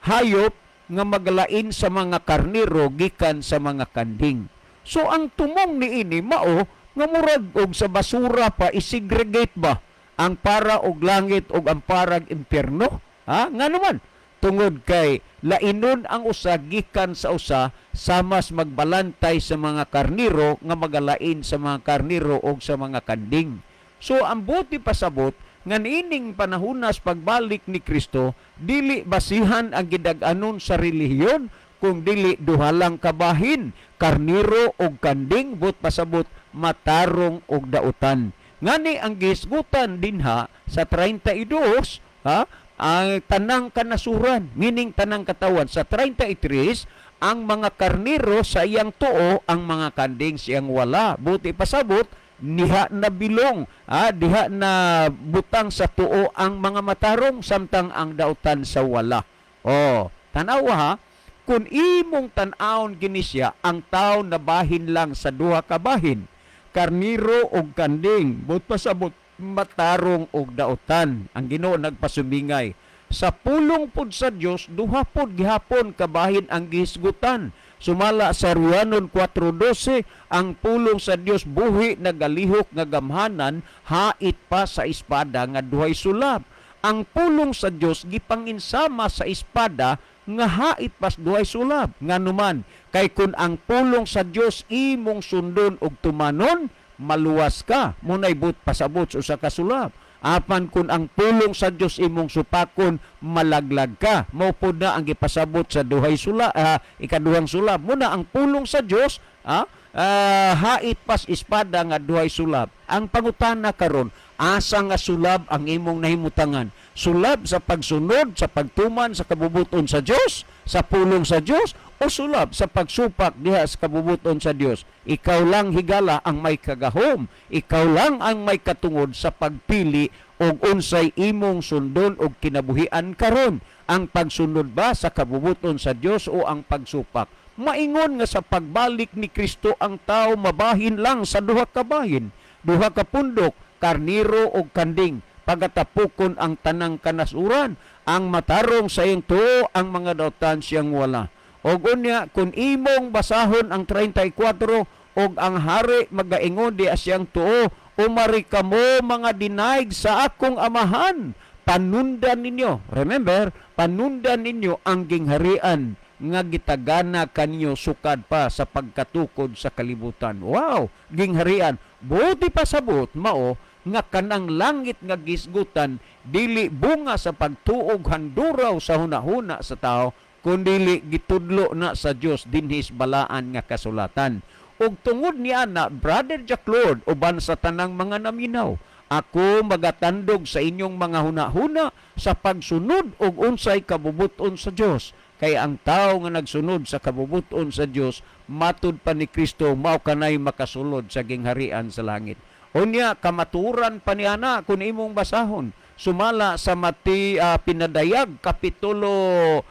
hayop nga maglain sa mga karniro gikan sa mga kanding. So ang tumong niini mao nga murag og sa basura pa isegregate ba ang para og langit og ang parag impyerno? Ha? Nga naman, tungod kay lainon ang usa gikan sa usa, samas magbalantay sa mga karniro nga magalain sa mga karniro og sa mga kanding. So ang buti pasabot nga niining panahunas pagbalik ni Kristo, dili basihan ang gidag-anon sa relihiyon, kung dili duha lang kabahin, karniro og kanding, but pasabot matarong og dautan. Ngani ang gihisgutan dinha sa 32, ha, ang tanang kanasuran, meaning tanang katawan. Sa 33, ang mga karniro sa iyang tuo, ang mga kanding siyang wala. Buti pasabot, niha na bilong, diha na butang sa tuo ang mga matarong, samtang ang dautan sa wala. Oh, tanawa ha, kung imong tan-awon kini siya, ang tao na bahin lang sa duha ka bahin, karniro og kanding, but pasabot matarong og dautan. Ang Ginoo nagpasumingay. Sa pulong pud sa Dios, duha pud gihapon kabahin ang gihisgutan. Sumala sa Ruanon 4:12, ang pulong sa Dios buhi, nagalihok nga gamhanan, hait pa sa espada nga duhay sulab. Ang pulong sa Dios gipanginsama sa espada nga hait pas duhay sulab. Nganuman kay kun ang pulong sa Dios imong sundon og tumanon, maluwas ka. Munay but pasabot sa usa ka sulab. Apan kun ang pulong sa Dios imong supakon, malaglag ka. Mao pud na ang gipasabot sa duhay sula, ikaduhang sulab. Muna ang pulong sa Dios hait pas espada nga duhay sulab. Ang pangutana karon, asa nga sulab ang imong nahimutangan? Sulab sa pagsunod, sa pagtuman sa kabubuton sa Dios, sa pulong sa Dios, o sulab sa pagsupak diha sa kabubuton sa Dios? Ikaw lang, higala, ang may kagahom. Ikaw lang ang may katungod sa pagpili og unsay imong sundon og kinabuhian karon. Ang pagsunod ba sa kabubuton sa Dios o ang pagsupak? Maingon nga sa pagbalik ni Kristo, ang tao mabahin lang sa duha ka bahin, duha ka pundok, karniro og kanding. Pagatapukon ang tanang kanasuran, ang matarong sa iyang tuo, ang mga dautan siyang wala. Og unya, kung imong basahon ang 34, og ang hari magaingon di siyang tuo, "Umari kamo, mga dinaig sa akong Amahan, panundan ninyo." Remember, panundan ninyo ang gingharian nga gitagana kanyo sukad pa sa pagkatukod sa kalibutan. Wow, gingharian. Buti pasabot mao nga kanang langit nga gisgutan dili bunga sa pagtuog handuraw sa hunahuna sa tao, kundili gitudlo na sa Dios dinhis balaan nga kasulatan. Ug tungod ni ana, Brother Jack Lord, uban sa tanang mga naminaw, ako magatandog sa inyong mga hunahuna sa pagsunod og unsay kabubuton sa Dios. Kay ang tao nga nagsunod sa kabubuton sa Dios, matud pa ni Kristo, mao kanay makasulod sa gingharian sa langit. Unya kamaturan pa ni ana kung imong basahon sumala sa Mati pinadayag kapitulo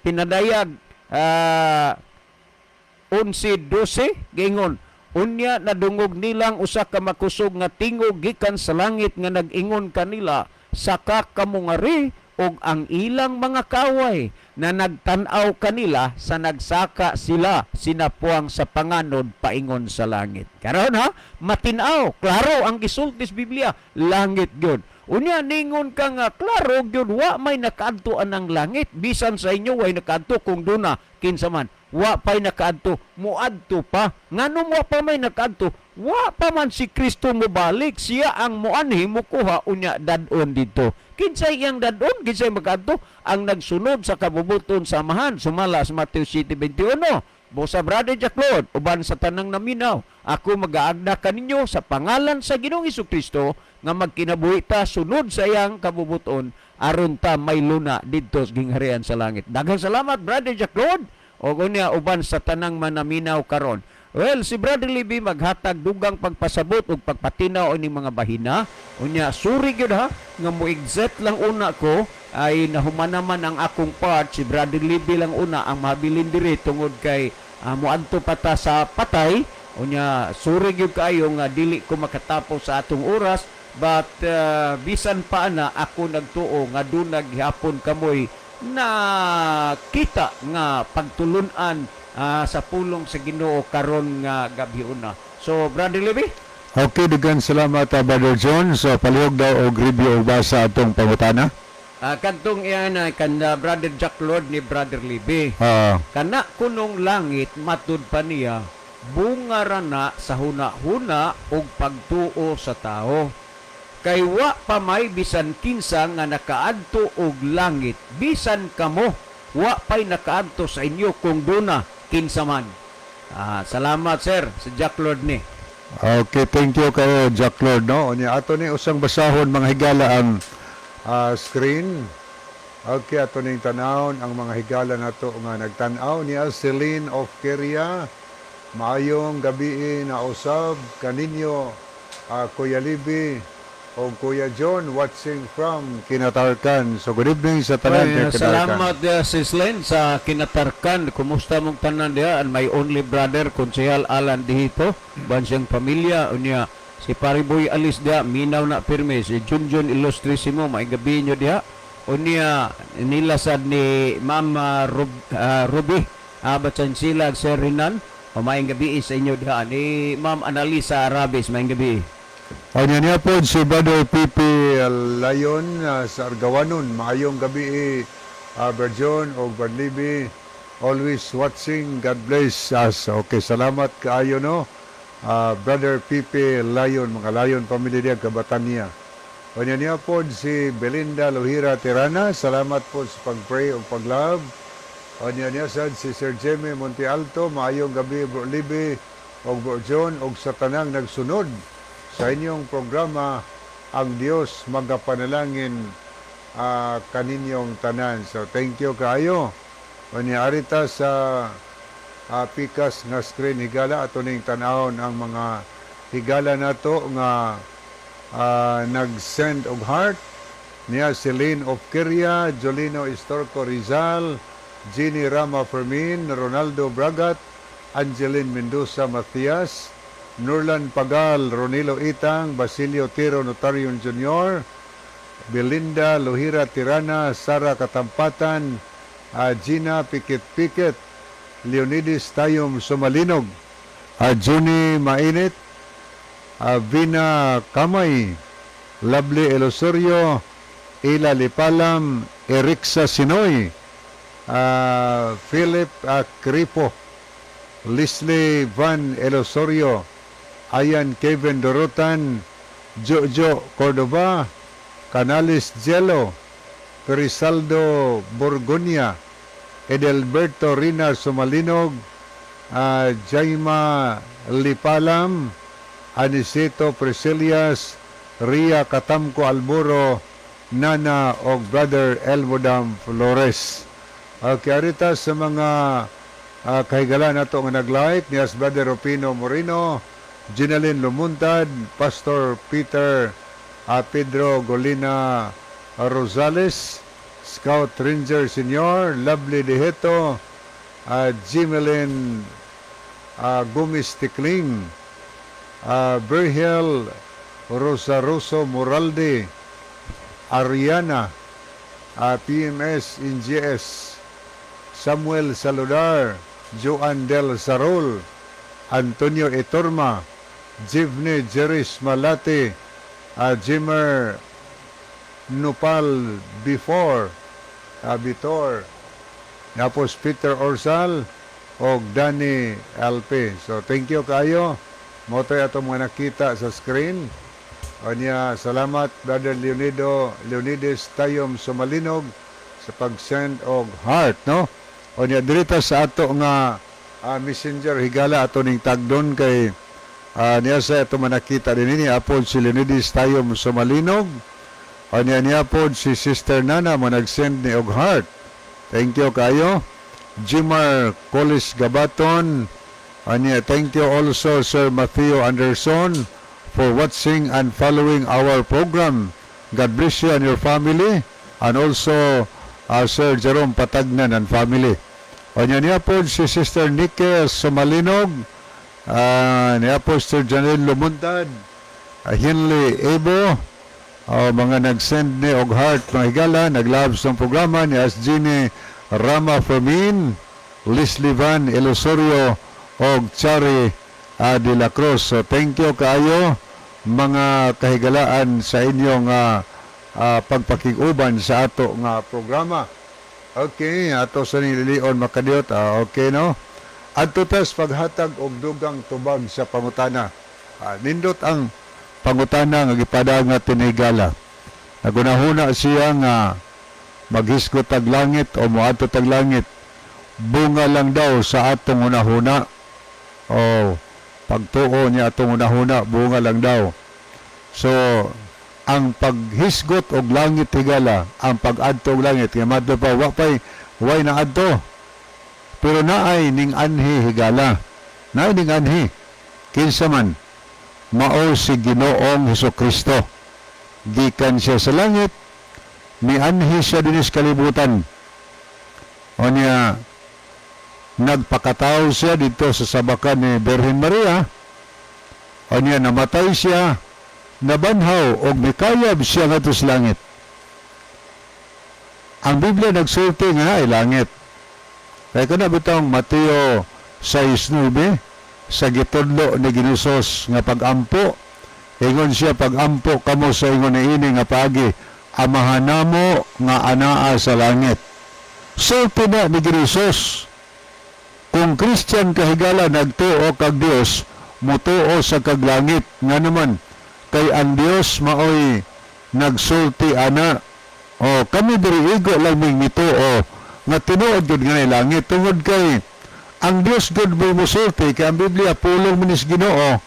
pinadayag 11:12, giingon, "Unya nadungog nilang usa ka makusog nga tingog gikan sa langit nga nag-ingon kanila, 'Saka kamo ngari.' Ug ang ilang mga kaway na nagtan-aw kanila sa nagsaka sila sinapuang sa panganod paingon sa langit." Karon ha, matin-aw, klaro ang gisulti sa Biblia, langit gyud. Unya ningon ka nga klaro gyud wa may nakaadto anang langit, bisan sa inyo way nakaadto, kung duna kinsa man wa pay nakaadto, muadto pa. Nganong wa pa may nakaadto? Wa pa man si Kristo mobalik. Siya ang muanhi, mukuha, unya dad-on dito. Kinsay iyang dad-on? Kinsay makaadto? Ang nagsunod sa kabubuton sa Amahan sumala sa Mateo 7:21. Busa, Brother Jack Lord, uban sa tanang naminaw, ako magaagda kaninyo sa pangalan sa Ginoong Kristo nga magkinabuhi ta sunod sa iyang kabubuton aron ta may luna didto sa gingharian sa langit. Daghang salamat, Brother Jack Lord. O unya uban sa tanang manaminaw karon. Well, si Brother Libby maghatag dugang pagpasabot ug pagpatinaw ini mga bahina. Unya, suri gyud ha nga mo exit lang una ko ay nahuman naman ang akong part. Si Brother Libby lang una ang mabilin diri tungod kay moadto pa ta sa patay. Unya, suri gyud kaayo nga dili ko makatapos sa atong oras, but bisan pa na ako nagtuo nga duna gihapon kamoy na kita nga pagtulunan sa pulong sa Ginoo karon nga gabi una. So, Brother Libby? Okay, daghang salamat, Brother John. So palihog daw og review og basa atong pangutana. Kadtong iyan kan Brother Jack Lord ni Brother Libby. Kana kunong langit, matud pa niya, bunga ra na sa huna-huna ug pagtuo sa tao. Kay wa pa may bisan kinsa nga nakaadto og langit, bisan kamo wa pay nakaadto sa inyo kung duna kinsa man. Salamat, sir, sa Jack Lord ni. Okay, thank you kayo, Jack Lord, no? Unya ato ni usang basahon, mga higala, ang screen. Okay, ato ning tanawon ang mga higala nato nga nagtan-aw niya. Celine of Keria. Maayong gabi na usab kaninyo, Kuya Libby o Kuya John, watching from Kinatarkan. So good evening sa tanan Well, kay Kinatarkan. Salamat Sis Len sa Kinatarkan. Kumusta mong tanan diha? And my only brother, Konsehal Alan Dihito, ban siyang pamilya. Unya, si Pariboy Alis diha, minaw na pirmi. Si Junjun Illustrissimo, may gabi nyo diha. Unya, nila sad ni Mama Ruby, Abatsan Silag, Sir Renan. O maayong gabi sa inyo diha. Ni Ma'am Analisa Arabis, maayong gabi. Unya niya po si Brother Pipi Layon sa Argawanon. Maayong gabi, Berjon o Barlibi. Always watching. God bless us. Okay, salamat kaayo, no. Brother Pipi Layon, mga Layon family diya, Kabatania. Unya niya po si Belinda Lohira Tirana. Salamat po sa pag-pray o pag-love. Unya niya sad si Sir Jimmy Montealto. Maayong gabi, Bro Libby o Bro John o sa tanang nagsunod sa inyong programa, ang Dios magapanalangin kaninyong tanan. So thank you kaayo. Unya arita sa pikas nga screen, higala, ato ning tan-awon ang mga higala nato nga nag-send og heart niya: Celine of Kiria, Jolino Estorco Rizal, Jenny Rama Fermin, Ronaldo Bragat, Angeline Mendoza Matias, Nurlan Pagal, Ronilo Itang, Basilio Tiro Notarion Jr., Belinda Lohira Tirana, Sara Katampatan, Gina Pikit Pikit, Leonides Tayom Sumalinog, Juni Mainit, Vina Kamay, Lovely Elosorio, Ila Lipalam, Erixa Sinoy, Philip Kripo, Leslie Van Elosorio, Ayan Kevin Dorotan, Jojo Cordova, Canales Jello, Crisaldo Borgonia, Edelberto Rina Sumalinog, Jaima Lipalam, Aniceto Priscilias, Ria Katamko Alburo, Nana og Brother Elmodam Flores. Okay, arita sa mga kahigala nato nga nag-like niya si Brother Rupino Moreno, Ginalyn Lumuntad, Pastor Peter Pedro Golina Rosales, Scout Ranger Senior, Lovely Deheto, Jimelin Gumis Tikling, Berhel Rosaroso Moralde, Ariana, PMS NGS, Samuel Saludar, Joan Del Sarol, Antonio Etorma, Jivne Jeris Malate, Jimmer Nupal Before, Bitor, tapos Peter Orsal, og Danny LP. So thank you kayo. Mao to'y ato mga nakita sa screen. Onya, salamat Brother Leonides Tayom Sumalinog sa pag-send og heart, no? Onya dirita sa ato nga messenger, higala, ato ning tagdon kay niya sa ato manakita din ni apod si Leonides Tayom Sumalinog. Onya niya pod si Sister Nana mo nag-send ni og heart. Thank you kayo. Jimar Colis Gabaton. Anya, thank you also, Sir Matthew Anderson, for watching and following our program. God bless you and your family, and also Sir Jerome Patagnan and family. Anya niya po si Sister Nike Sumalinog, niya po Sir Janelle Lumuntad, Hinley Ebo, mga nag-send ni og heart, mga higala, nag-love sa programa ni Asgini Rama Fermin, Leslie Van Elosorio, og Chari de la Cruz. So thank you kaayo, mga kahigalaan, sa inyong pagpakig-uban sa ato nga programa. Okay, ato sa nililion makadiyot. Okay, no? Adto tas paghatag og dugang tubag sa pangutana. Nindot ang pangutana nga gipada nga tinigala. Nagunahuna siya nga maghisgot tag langit o moadto tag langit. Bunga lang daw sa atong hunahuna. O pagtuo niya atong hunahuna, bunga lang daw. So, ang paghisgot og langit, higala, ang pag-adto og langit, kay madto pa wa pay way na adto. Pero naay ning anhi, higala. Naay ning anhi. Kinsa man? Mao si Ginoong Hesus Kristo. Gikan siya sa langit, mianhi siya dinhi sa kalibutan. O niya, nagpakatao siya dito sa sabakan ni Birhen Maria. O niya, namatay siya, nabanhaw, og mikayab siya ngadto sa langit. Ang Biblia nagsulti nga ay langit. Kaya kana bitong Mateo 6:9 sa gitudlo ni Ginusos nga pagampo, ingon siya, "Pagampo kamo sa ingon niini nga paagi: Amahan namo nga anaa sa langit." Sulti na ni Ginusos. Kung Christian ka, higala, nagtuo kag Dios, mutuo sa kag langit. Nga naman, kay ang Dios maoy nagsulti ana. O kami diri igo lang ming mituo nga tinuod gud nga langit tungod kay ang Dios gud mo musulti, kay ang Biblia pulong man is Ginoo,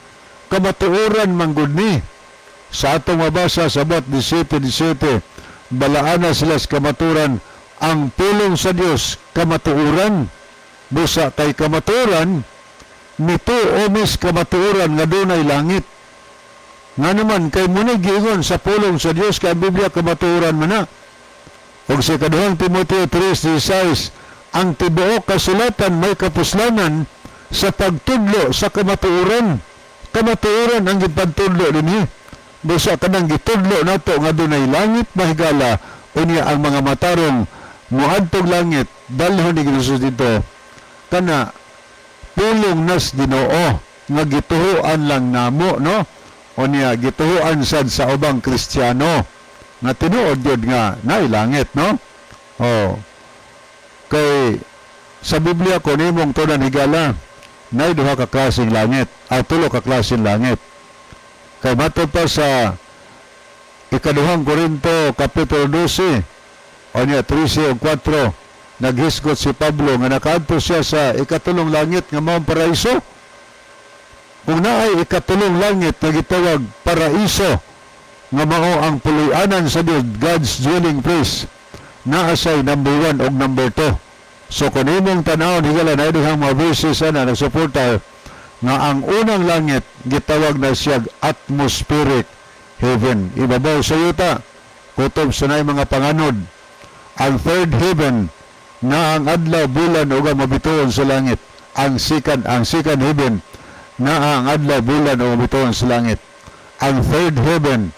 kamatuoran man gud ni. Sa atong mabasa sa Bat 17:17, balaana sila sa kamaturan. Ang pulong sa Dios kamatuoran, busa kay kamatuoran, mituo mis kamatuoran nga dunay langit. Nga naman, kay muna giingon sa pulong sa Dios, kay ang Biblia kamatuoran man na. Ug sa ikaduhang Timoteo 3:16, ang tibuok kasulatan may kapuslanan sa pagtudlo sa kamatuoran. Kamatuoran ang gipagtudlo dinhi. Busa kanang gitudlo nato nga dunay langit, mahigala, unya ang mga matarong muadtog langit, dalhon ni Jesus dito. Kana pulong nas Ginoo nga gituhoan lang namo, no? Unya gituhoan sad sa ubang Kristiyano nga tinuod gyud nga naay langit, no? Oh. Kay sa Biblia, kung imong tunan, higala, naay duha ka klaseng langit, ay tulo ka klaseng langit. Kay matod pa sa ikaduhang Korinto kapitulo 12, o niya 13 o 4, naghisgot si Pablo nga nakaadto siya sa ikatulong langit nga mao ang paraiso. Kung naay ikatulong langit nga gitawag paraiso, nga mao ang puloy-anan sa Dios, God's dwelling place, naa say number 1 og number 2. So kung imong tanawon, higala, na dihang mga verses ana nagsuporta nga ang unang langit gitawag na siya atmospheric heaven, ibabaw sa yuta, kutob sa naay mga panganod. Ang third heaven na ang adlaw, bulan ug ang mabituon sa langit. Ang second heaven na ang adlaw, bulan ug mabituon sa langit. Ang third heaven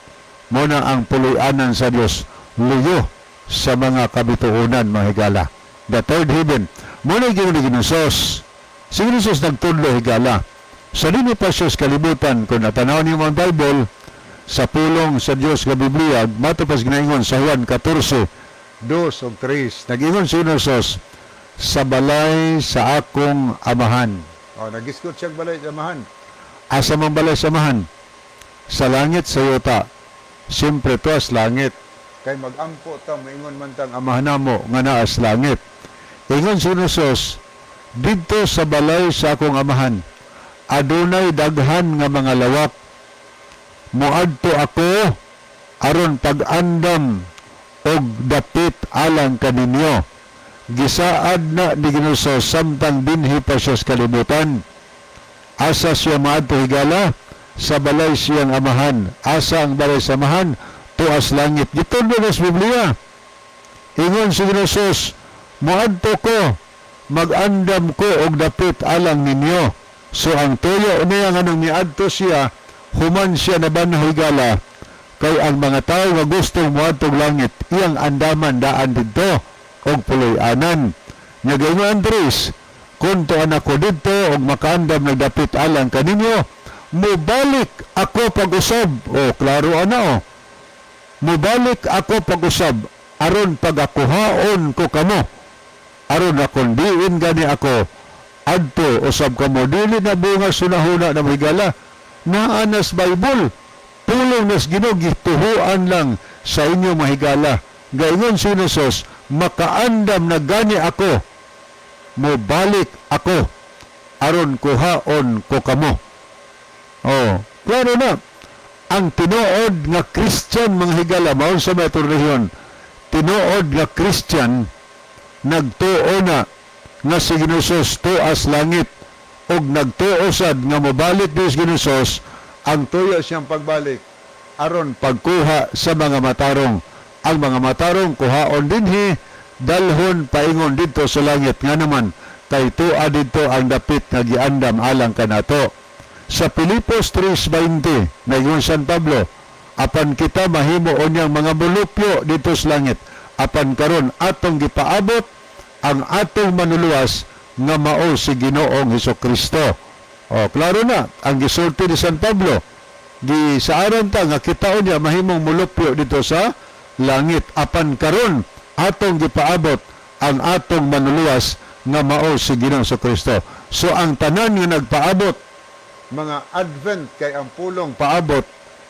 mo na ang puloy-anan sa Dios, luyo sa mga kabituonan, mga higala. The third heaven mo na giingon ni Ginusos. Si Ginusos nagtudlo, higala, sa dinhi pa siya sa kalibutan. Kung natanaw niyo ang Bible, sa pulong sa Dios nga Biblia, mato pas ginaingon sa Juan 14:2 ug 3, nag-ingon si Ginusos, "Sa balay sa akong amahan." Oh, nagisgot siya balay sa amahan. Asa man balay sa amahan? Sa langit, sa yuta? Siyempre to sa langit, kay magampo ta, maingon man tang "Amahan namo nga naa sa langit." Ingon si Ginusos, "Didto sa balay sa akong amahan adunay daghan nga mga lawak. Moadto ako aron pag-andam og dapit alang kaninyo. Gisaad na ni Ginoo samtang dinhi pa siya sa kalibutan. Asa siya maadto, higala? Sa balay siyang Amahan. Asa ang balay sa Amahan? Tuas langit. Gitudlo na sa Biblia. Ingon si Ginoo, "Moadto ko, mag-andam ko og dapit alang ninyo." So ang tuyo niya nga nung miadto siya, human siya nabanhaw, higala, kay ang mga tao nga gustong moadtong langit, iyang andaman daan didto og puloy-anan. Nya gaingon Andres, "Kung tuan ako didto og makaandam nagdapit alang kaninyo, mubalik ako pag-usab." O, klaro ana o. "Mubalik ako pag-usab aron pagakuhaon ko kamo, aron akon diin gani ako adto usab kamo." Dili na bunga sa hunahuna na, higala, naa nas Bible, pulong nas Ginoo, gituhuan lang sa inyo, mahigala. Gaingon si Jesus, "Makaandam na gani ako, mobalik ako aron kuhaon ko kamo." Oh, klaro na. Ang tinuod nga Christian, mga higala, mao sa may relihiyon, tinuod nga Christian nagtuo na nga si Ginoo tuas langit ug nagtuo sad nga mobalik ni Ginoo. Ang tuyo siyang pagbalik aron pagkuha sa mga matarong. Ang mga matarong kuhaon dinhi, dalhon paingon didto sa langit, nga naman kay tua didto ang dapit nga giandam alang kanato. Sa Pilipos 3:20, naingon San Pablo, "Apan kita mahimo unyang mga mulupyo didto sa langit, apan karon atong gipaabot ang atong manuluwas nga mao si Ginoong Hesus Kristo." O, klaro na ang gisulti ni San Pablo. Gisaaran ta nga kita unya mahimong mulupyo didto sa langit, apan karon atong gipaabot ang atong manuluwas nga mao si Ginoong Hesus Kristo. So ang tanan nga nagpaabot, mga Advent, kay ang pulong paabot,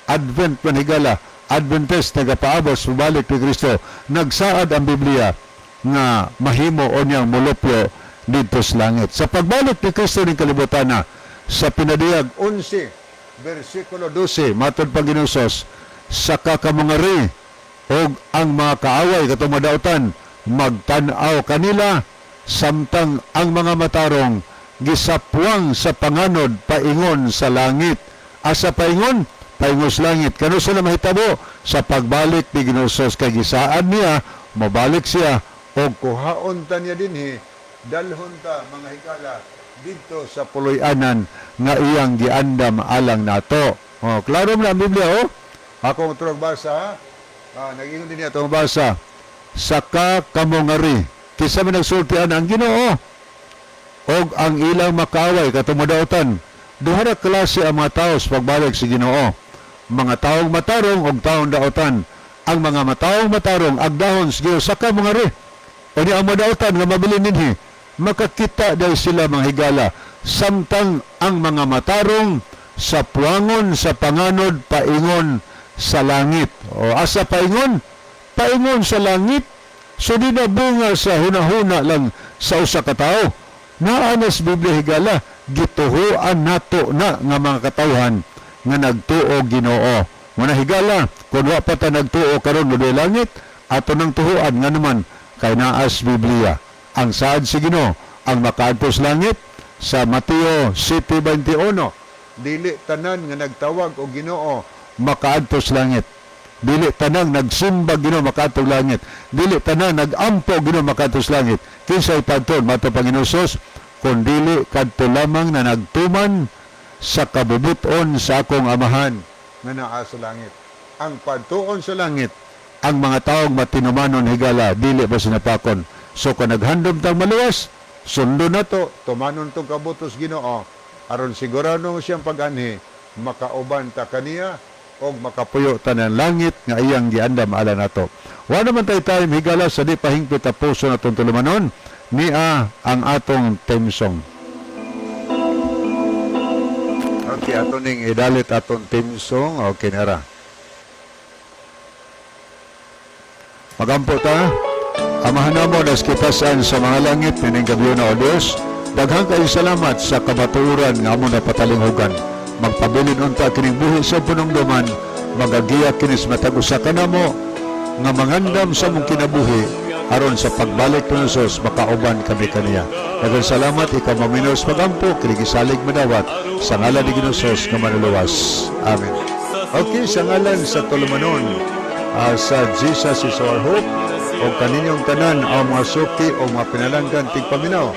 Advent man, higala, Adventist, nagapaabot sa balik ni Kristo, nagsaad ang Biblia nga mahimo o niyang mulupyo didto sa langit sa pagbalik ni Kristo ning kalibutan na. Sa Pinadiyag 11 versikulo 12, matod pa Ginoo, "Saka kamangari og ang mga kaaway," katong madautan, "magtan-aw kanila samtang ang mga matarong gisapwang sa panganod paingon sa langit." Asa paingon? Paingon sa langit. Kanus-a na mahitabo? Sa pagbalik ni Ginoo, kay gisaad niya mobalik siya og kuhaon ta niya dinhi, dalhon ta, mga higala, didto sa puloy-anan nga iyang giandam alang nato. Oh, klaro man ang Biblia oh. Akong turog basa ha. Ah, nag-ingon din niya atong basa. "Saka kamo ngari." Kinsa man nagsultian? Ang Ginoo. "Og ang ilang makaaway," katong madautan. Duha ra klase ang mga tao sa pagbalik sa Ginoo. Mga taong matarong og taong dautan. Ang mga mataong matarong agdahon sa Ginoo, "Saka mga ri." O ni ang madautan nga mabilin dinhi, makakita dahil sila, mga higala, samtang ang mga matarong sa puangon sa panganod paingon sa langit. O asa paingon? Paingon sa langit. So di na bunga sa hunahuna lang sa usa ka tawo. Naa nas Biblia, higala, gituhuan nato na nga mga katawhan nga nagtuo Ginoo. Muna, higala, kung wa pa ta nagtuo karon mo langit, ato nang tuhuan, nga naman kay naas Biblia. Ang saad si Ginoo ang makaadto sa langit sa Mateo 7:21. Dili tanan nga nagtawag og Ginoo makaadto sa langit. Dili tanang nagsimba Ginoo makaadto sa langit. Dili tanan nagampo Ginoo makaadto sa langit. Kinsay padton mato Panginoon Jesus? Kun dili kadto lamang na nagtuman sa kabubuton sa akong Amahan nga naa sa langit. Ang padtuon sa langit ang mga taong matinumanon, higala, dili ba sinapakon? So kung naghandom tang maluwas, sundo na to, tumanon tong kabutos Ginoo aron sigurado siyang pag-anhi makauban ta kaniya og makapuyo ta ng langit nga iyang giandam ala nato. Wa naman tay time, higala, sa di pahingpit a puso natong tulumanon, nia ang atong theme song. Okay, ato ning idalit atong theme song. Okay, nara. Magampo ta. Amahan namo nas kitasan sa mga langit, nining gabi na, O Dios, daghang kayo salamat sa kabaturan nga amo na patalinghugan. Magpabilin unta kining buhi sa punong duman, magagiya kinis matag usa kanamo nga mangandam sa mong kinabuhi. Aron sa pagbalik ni Jesus, makauban kami kaniya. Daghang salamat, ikaw maminaw sa pagampo, kini gisalig madawat sa ngalan ni Ginoong Jesus nga manluluwas. Amen. Okay, sa ngalan sa tulumanon, sa Jesus Is Our Hope, o kaninyong tanan ang mga suki o mga pinalanggan tigpaminaw.